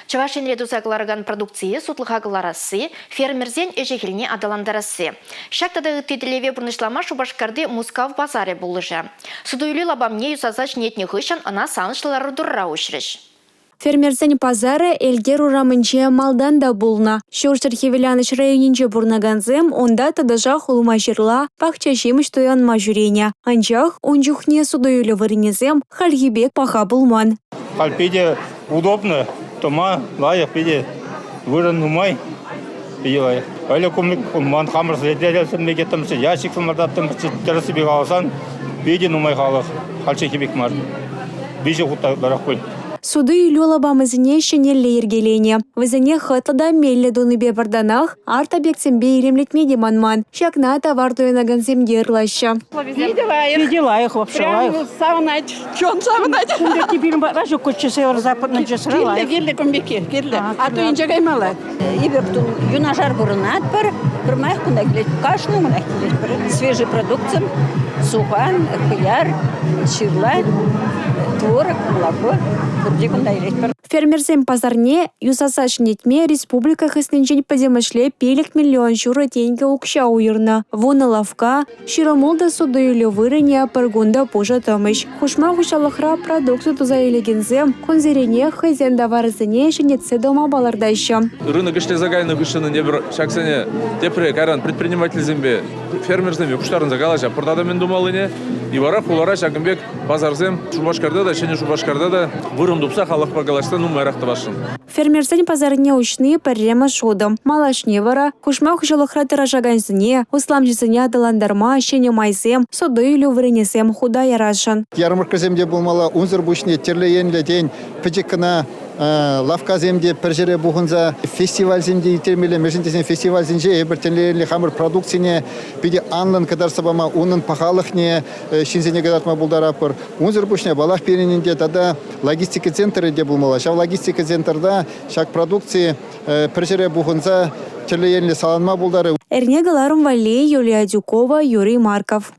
Чӑваш Енре туса кӑларакан продукцие сутлӑха кӑларасси, фермерсен ӗҫӗ-хӗлне аталантарасси. Ҫак тата ытти тӗллеве пурнӑҫлама Шупашкарти Мускав пасарӗ пулӑшӗ. Суту-илӳ лапамне юсаса ҫӗнетнӗ хыҫҫӑн ӑна савӑнӑҫлӑ лару-тӑрура уҫрӗҫ. Фермерсен пасарӗ Элкер урамӗнче малтан та пулнӑ. Ҫурҫӗр Хӗвеланӑҫ районӗнче пурӑнакансем унта тӑтӑшах улма-ҫырла, пахча ҫимӗҫ туянма ҫӳренӗ. Анчах ун чухне суту-илӳ вырӑнӗсем хальхи пек паха пулман. Халь питӗ удобно, тӑма лайӑх, питӗ вырӑн нумай, питӗ лайӑх. Ӗлӗк ман хамӑр сӗтелсем ящик лартаттӑмӑрччӗ, тӗрӗссипе каласан, питӗ нумай халӑх, хальчченхи пек мар. Виҫӗ хут та ытларах пуль. Суту-илӳ лапамӗсене ҫӗнӗлле йӗркеленӗ. Вӗсене хӑтлӑ та меллӗ тунипе пӗр танах арт-объектсемпе илемлетме те манман. Ҫакна тавар туянакансем те ырлаҫҫӗ. Питӗ лайӑх. Питӗ лайӑх вообще Прям лайӑх. савӑнать, чун савӑнать. Кун пекки пирӗн патра ҫук куччӗ северо-западный часра Кирлӗ, лайӑх. кирлӗ кун пекки, кирлӗ. А то инҫе каймалла. Эпир юнашар пурӑнатпӑр, пӗрмаях кунта килет, кашни кунах килетпӗр. Свежий продукци, сухан, хӑяр, ҫырла, творог, молоко, пурте кунта илетпӗр. Фермерсен пасарне юсаса ҫӗнетме республика хыснинчен пӗтӗмӗшле 5 миллион ҫурӑ тенкӗ укҫа уйӑрнӑ. Вунӑ лавкка, 26 суту-илӳ вырӑнӗ пӗр кун та пушӑ тӑмӗҫ. Хушма хуҫалӑхра продукци туса илекенсем кунсеренех хӑйсен таварӗсене ҫӗнетсе тӑма палӑртаҫҫӗ. Рынок ӗҫлесе кайнӑ хыҫҫӑн эпир ҫаксене тепре кайран предпринимательсемпе, фермерсемпе пуҫтарӑнса калаҫатпӑр тата мӗн тумаллине. И вара хулара ҫакӑн пек пасарсем Шупашкарта та, Ҫӗнӗ Шупашкарта та вырӑн тупса халӑхпа калаҫса нумайрах тӑвасшӑн. Фермерсен пасарне уҫни пӗрремӗш утӑм. Малашне вара хушма хуҫалӑхра тӑрӑшакансене, усламҫӑсене аталантарма ҫӗнӗ майсем, суту-илӳ вырӑнӗсем хута ярасшӑн. Ярмӑрккӑсем те пулмалла, унсӑр пуҫне тӗрлӗ енлӗ, тен, пӗчӗк кӑна лавккасем те пӗр ҫӗре пухӑнса фестивальсем те ирттермелле. Мӗншӗн тесен фестивальсенче эпир тӗрлӗ енлӗ хамӑр продукцине питӗ анлӑн кӑтартса пама, унӑн пахалӑхне ҫынсене кӑтартма пултаратпӑр. Унсӑр пуҫне паллах пирӗн ӗнтӗ тата логистика центрӗ те пулмалла. Ҫав логистика центрта ҫак продукци пӗр ҫӗре пухӑнса тӗрлӗ енлӗ саланма пултарӗ. Эрне кӑларӑм валли Юлия Адюкова, Юрий Марков.